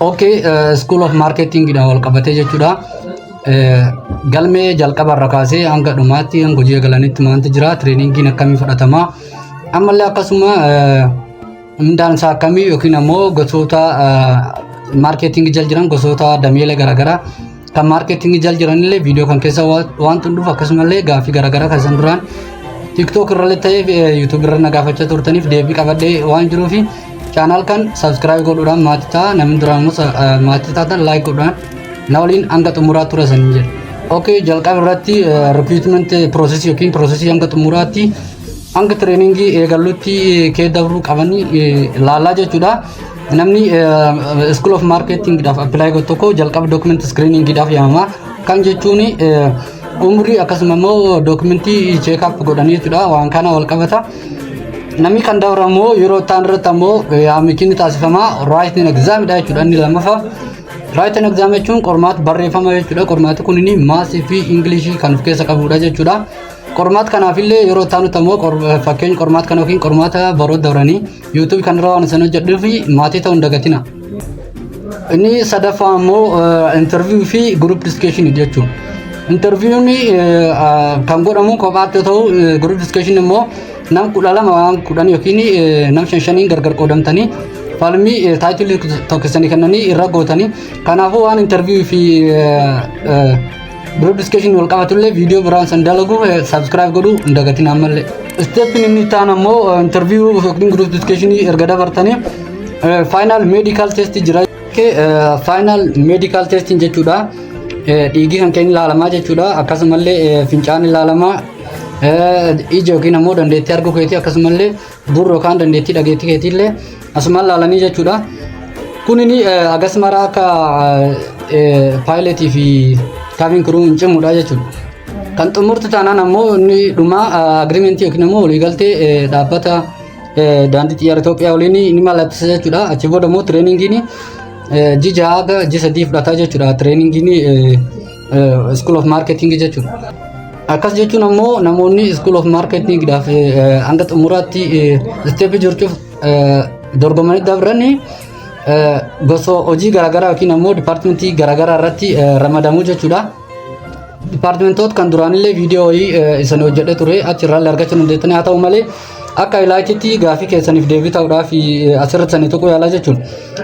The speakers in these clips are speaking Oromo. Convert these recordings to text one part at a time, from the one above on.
Okay, School of Marketing dhaan wal qabatee jechuudha. Galmee jalqaba irra kaasee hanga dhumaatti, hanga hojii eegalanitti maaltu jira, trainingiin akkamii fudhatama, ammallee akkasuma mindaan isaa akkamii yookiin ammoo gosoota marketingii jala jiran, gosoota dameelee garaagaraa kan marketingii jala jiranillee viidiyoo kan keessa waan dhufu, akkasumallee gaaffii garaagaraa kan isin duraan TikTok irrallee ta'ee YouTube irra na gaafachaa turtaniif deebii qabadhee waan jiruufi channel kan subscribe godhuudhaan maatii ta'a. Namni duraan immoo maatii taatan like godhuudhaan na waliin hanga xumuraa tura sanii jedha. Okay, jalqaba irratti recruitment process yookiin processii hanga xumuraatti, hanga trainingii eegallutti kee dabruu qabanii laalaa jechuudha. Namni School of Marketing dhaaf apply godhu tokko jalqaba document screening dhaaf yaamama. Kan jechuun umrii akkasuma immoo documentii check up godhanii jechuudha. Waan kana wal qabata. Namni kan dabra immoo yeroo ta'an irratti ammoo yaamichi taasifama, writing exam dha jechuudha inni lammaffaa. Writing exam jechuun qormaata barreeffama jechuudha. Qormaati kun inni mathsii fi Englishii kan of keessa qabudha jechuudha. Qormaata kanaafillee yeroo taanutti ammoo fakkeenya qormaata kana yookiin qormaata baroota dabranii YouTube kanarra waan isin hojjedhuu fi maatii ta'uu hin dagatina. Inni sadaffaa ammoo interview fi group discussion jechuudha. Interviewni kan godhamu kophaatti yoo ta'u, group discussion immoo nam 12 waan 10 yookiin nam shan shaniin gargar qoodamtanii falmii titleii tokko isanii kennanii irra gootanii. Kanaafuu waan interview fi group discussion wal qabatullee viidiyoo biraan san dalagu subscribe godhuu hin dagatin ammallee. Stepin inni ta'an ammoo interview yookiin group discussion erga dabartanii final medical test jira. Final medical testing jechuudha. Dhiigii kan keenya ilaalamaa jechuudha. Akkasumallee fincaan ilaalamaa, ija yookiin ammoo dandeettii arguu keetii, akkasumallee gurra yookaan dandeettii dhageettii keetiillee asumaan ilaalanii jechuudha. Kunini agas mara akka pilotii fi cabin crew hin cimudha jechuudha. Kan xumurtu taanaan ammoo inni dhuma agreementii yookiin ammoo waliigaltee dhaabbata daandii xiyyaara Itoophiyaa waliin ni mallattisa jechuudha. Achi booda immoo trainingiin ji'a haga ji'a 3 fudhataa jechuudha. Trainingiin School of Marketing jechuudha. Akkas jechuun ammoo namoonni School of Marketing dhaaf hanga xumuraatti stepii jirtuuf dorgomanii dabranii gosa hojii garaagaraa yookiin ammoo departmentii garaagaraa irratti ramadamuu jechuudha. Departmentoota kan duraanillee viidiyoo wayii isin hojjedhe ture, achirraallee argachuu dandeettanii. Haa ta'u malee akka highlightiitti gaafii keessaniif deebii ta'uudhaaf asirratti sanii tuquu yaalaa jechuudha.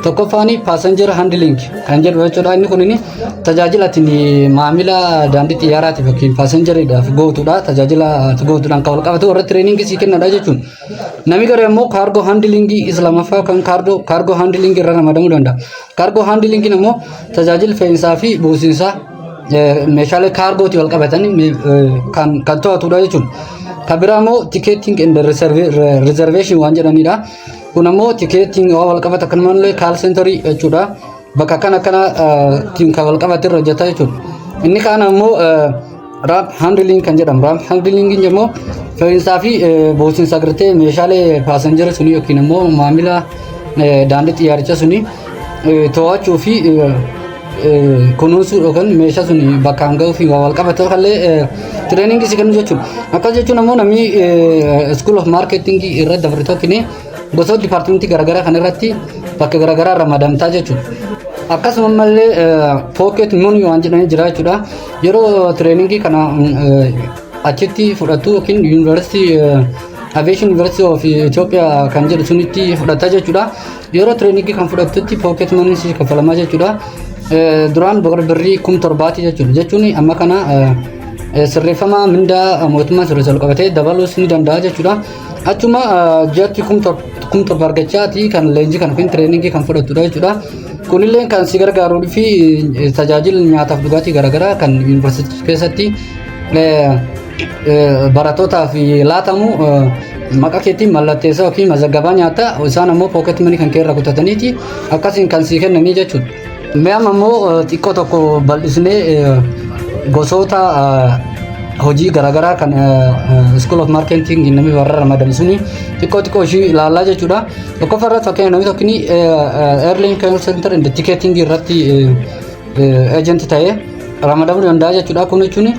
Tokkoffaan passenger handling kan jedhu jechuudha. Inni kun inni tajaajila ittiin maamila daandii xiyyaaraatiif yookiin passengeriidhaaf gootudha. Tajaajila gootuudhaan kan wal qabatu warra trainingii sii kennadha jechuudha. Namni garee immoo cargo handlingii isa lammaffaa kan cargo handlingii irra ramadamuu danda'a. Cargo handlingiin immoo tajaajila fe'iinsaa fi buusiinsaa meeshaalee cargootii wal qabatan kan to'atudha jechuudha. Kan biraa immoo ticketing and reservation waan jedhanidha. Kun ammoo ticketing waan wal qabata, akkanumallee call centerii jechuudha. Bakka akkana akkana kan wal qabate irra hojjeta jechuudha. Inni kaan ammoo ramp handling kan jedhamu. Ramp handling immoo fe'iinsaa fi buusiinsa gartee meeshaalee passengera suni yookiin immoo maamila daandii xiyyaaricha suni to'achuu fi kunuunsuu yookaan meeshaa sun bakkaan ga'uu fi waa wal qabate illee trainingii si kennu jechuudha. Akkas jechuun ammoo namni School of Marketing irra dabre tokko gosoota departmentii garaagaraa kan irratti bakka garaagaraa ramadamtaa jechuudha. Akkasuma mallee pocket money waan jedhanii jira jechuudha. Yeroo trainingii kana achitti fudhatu yookiin yuunivarsiitii Aviation University of Ethiopia kan jedhu sunitti fudhata jechuudha. Yeroo trainingii kan fudhattutti pocket money si kaffalamaa jechuudha. Duraan birrii 7000ti jechuudha. Jechuun amma kana sirreeffama mindaa mootummaa sirreessa ol qabatee dabaluus ni danda'a jechuudha. Achuma ji'atti 7000 argachaati kan leenjii kan yookiin trainingii kan fudhattudha jechuudha. Kunillee kan si gargaaruu fi tajaajila nyaataaf dhugaatii garaagaraa kan yuunivarsiitii keessatti barattootaaf laatamu maqaa keetiin mallatteessa yookiin mazaggabaa nyaata, isaan ammoo pocket money kan keerra kutataniiti akkasiin kan sii kennanii jechuudha. Mee amma immoo xiqqoo tokko bal'isnee gosoota hojii garaagaraa kan School of Marketing namni warra ramadamu suni xiqqoo xiqqoo ishii ilaallaa jechuudha. Tokkoffaa irratti fakkeenya namni tokko airline call center and ticketing irratti agent ta'ee ramadamuu danda'a jechuudha. Kun jechuun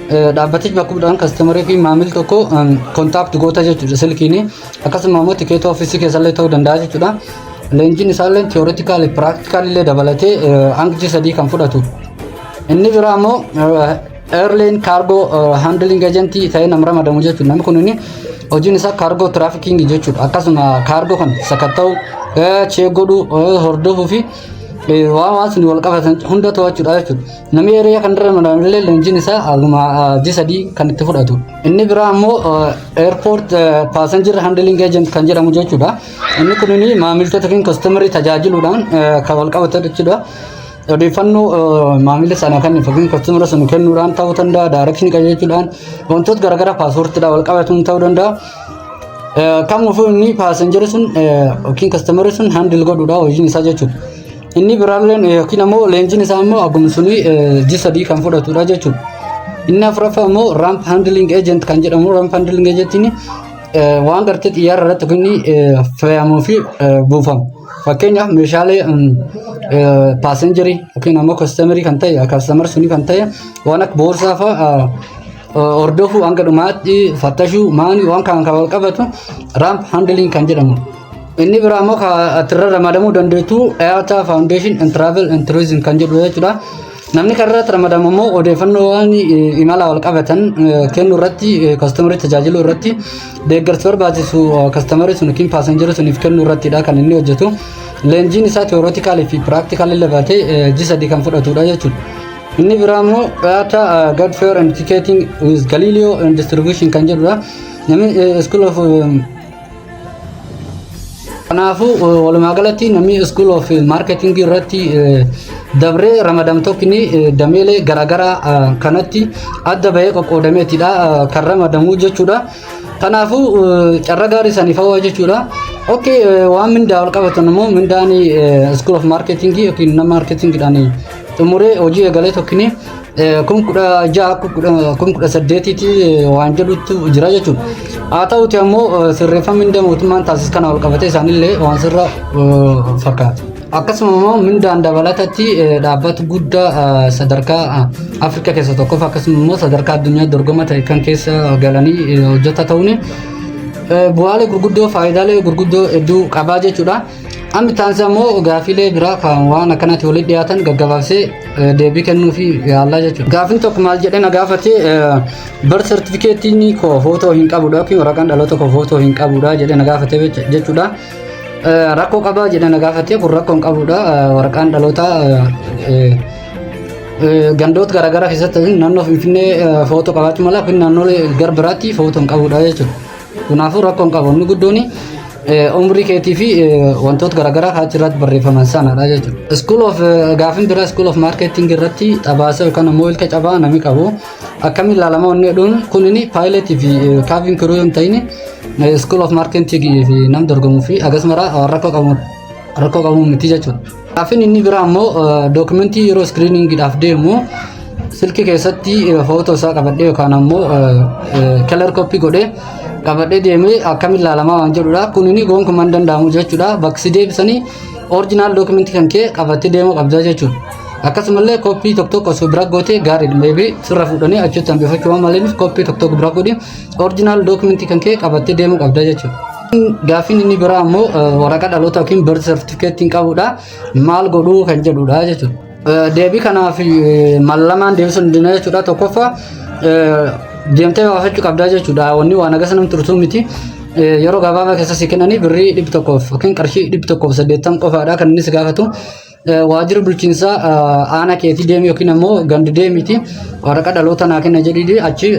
dhaabbatichi bakka bu'uudhaan customerii fi maamilli tokko contact goota jechuudha silkiin, akkasuma immoo ticket officeii keessallee ta'uu danda'a jechuudha. Leenjiin isaallee theoretical, practical illee dabalatee hanga ji'a 3 kan fudhatu. Inni biraa immoo airline cargo handling agent ta'ee nama ramadamu jechuudha. Namni kun inni hojiin isaa cargo trafficking jechuudha. Akkasuma cargo kan sakatta'u, check godhuu, hordofuu fi waan sun wal qabatan hunda to'achuudha jechuudha. Namni area kan irra ramadamu illee leenjiin isaa haguma ji'a 3 kan itti fudhatu. Inni biraa immoo airport passenger handling agent kan jedhamu jechuudha. Inni kun inni maamiltoota yookiin customerii tajaajiluudhaan kan wal qabatan jechuudha. Odeeffannoo maamila sana kan yookiin customera sun kennuudhaan ta'uu danda'a, directionii qajeelchuudhaan, wantoota garaagaraa paaspoortiidhaan wal qabatuun ta'uu danda'a. Kamiifuu inni passengerri sun yookiin customerri sun handle godhuudha hojiin isaa jechuudha. Inni biraallee yookiin ammoo leenjiin isaa immoo akkuma suni ji'a 3 kan fudhatudha jechuudha. Inni afuraffaa immoo ramp handling agent kan jedhamu. Ramp handling agentiin waan gartee xiyyaara irratti yookiin fe'amuu fi buufamu. Fakkeenyaaf, meeshaalee passengerii yookiin ammoo customerii kan ta'e, customer sunii kan ta'e, waan akka boorsaa fa'a hordofuu, hanga dhumaatti fattashuu, maani waan kan wal qabatu ramp handling kan jedhamu. Inni biraa immoo kan ramadamuu dandeettu IATA Foundation and Travel and Tourism kan jedhu jechuudha. Namni kan irratti ramadamu immoo odeeffannoo waan imala wal qabatan kennuu irratti, customerii tajaajiluu irratti, deeggarsa barbaachisu customerii sun yookiin passengerii suniif kennuu irrattidha kan inni hojjetu. Leenjiin isaa theoreticalii fi practicalii labatee ji'a 3 kan fudhatudha jechuudha. Inni biraa immoo IATA Guide Fare and Ticketing with Galileo and Distribution kan jedhudha. Namni School of Kanaafuu, walumaa galatti namni School of Marketing irratti dabree ramadam tokkini dameelee garaagaraa kanatti adda bahee qoqqoodameetidha kan ramadamu jechuudha. Kanaafuu, carra gaarii saniif hawaa jechuudha. Okay, waan mindaa wal qabatan immoo mindaan School of Marketing yookiin nama marketingidhaan xumuree hojii eegalee tokkini 16,000, 18,000tti waan jedhutu jira jechuudha. Haa ta'uti ammoo sirreeffama mindaa mootummaan taasisu kana wal qabatee isaanillee waan sirra fakkaata. Akkasuma immoo mindaan dabalatatti dhaabbata guddaa sadarkaa Afrikaa keessa tokkoof, akkasuma immoo sadarkaa addunyaa dorgoma ta'e kan keessa galanii hojjeta ta'uun bu'aalee gurguddoo, faayidaalee gurguddoo hedduu qabaa jechuudha. Amma taansi ammoo gaafiilee biraa kan waan akkanatti walitti dhiyaatan gaggabaabsee deebii kennuu fi yaallaa jechuudha. Gaafiin tokko maal jedhee na gaafate? Birth certificateiin koo footoo hin qabudha yookiin waraqaan dhaloota koo footoo hin qabudha jedhee na gaafate jechuudha. Rakkoo qabaa jedhee na gaafate. Kun rakkoo hin qabudha. Waraqaan dhalootaa gandoota garaagaraa keessatti, naannoo Finfinnee footoo qabaachuu mala, yookiin naannoolee gara biraatti footoo hin qabudha jechuudha. Kanaafuu rakkoo hin qabu. Inni guddoon umrii keetii fi wantoota garaagaraa kan achirratti barreeffaman sanadha jechuudha. School of gaafin biraa School of Marketing irratti xabaasa yookaan ammoo ilka cabaa namni qabu akkamiin ilaalama wanni jedhuun, kunini pilotii fi cabin crew hin ta'in, School of Marketing fi nam dorgomuu fi akkasuma rakkoo qabu miti jechuudha. Gaafin inni biraa ammoo documentii yeroo screeningiidhaaf deemu silkii keessatti footoo isaa qabadhee yookaan ammoo color copy godhee qabadhee deemee akkamiin ilaalamaa waan jedhudha. Kunini gonkumaa hin danda'amu jechuudha. Bakki si deebisanii original documentii kan kee qabattee deemuu qabda jechuudha. Akkasumallee kooppii tokko tokko osoo bira gootee gaariidha. Maybe sirra fuudhanii achitti hambifachuu waan maleef, kooppii tokko tokko bira godhi, original documentii kan kee qabattee deemuu qabda jechuudha. Gaaffiin inni biraa ammoo waraqaa dhaloota yookiin birth certificate qabudha. Maal godhuu kan jedhudha jechuudha. Deebii kanaaf mallamaan deebisuu hin dandeenye jechuudha. Tokkoffaa, deemtee baafachuu qabdaa jechuudha. Wanni waan agas nam turtuu miti. Yeroo gabaabaa keessa si kennanii birrii 100 yookiin qarshii 180 qofaadha kan inni si gaafatu. Waajjira bulchiinsaa aanaa keetii deemi yookiin ammoo gandi deemiti, waraqaa dhaloota naa kenna jedhii, achi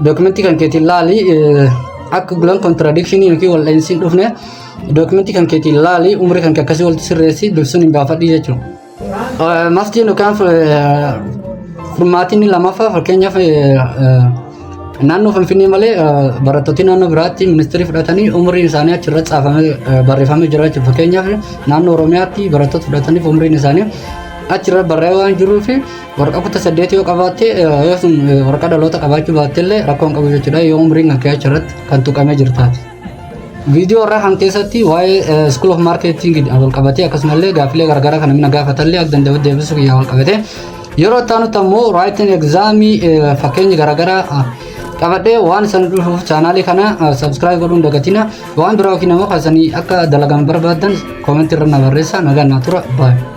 documentii kan keetiin laali, akka gulan contradictionii yookiin waldha'iinsi hin dhufne documentii kan keetiin laali, umrii kan kee akkasii walitti sirreessi, bilsuun hin baafadhi jechuudha. Masjiin yookaan furmaatiin lamaffaa, fakkeenyaaf, naannoo Finfinnee malee barattooti naannoo biraatti ministeerii fudhatanii umriin isaanii achirratti caafamee barreeffamee jira jechuudha. Fakkeenyaaf, naannoo Oromiyaatti barattoota fudhataniif umriin isaanii achirra barreeffamee waan jiruuf, waraqaa kutaa saddeet yoo qabaatte, yoo sun waraqaa dhaloota qabaachuu baatte illee rakkoo hin qabu jechuudha, yoo umriin kan kee achirratti kan tuqamee jiru taate. Viidiyoo irraa kan keessatti waa'ee School of Marketing wal qabatee, akkasumallee gaaffilee garaagaraa kan namni gaafatallee akka danda'u deebisuu kiyyaa wal qabatee, yeroo itti aanutti ammoo writing examii fakkeenya garaagaraa Qabadhee waan isin dhufuuf chaanaalii kana subscribe godhuun dagatina. Waan biraa yookiin immoo kan akka dalagan barbaaddan koomentii irra na barreessa. Nagaan naa tura. Baay'ee.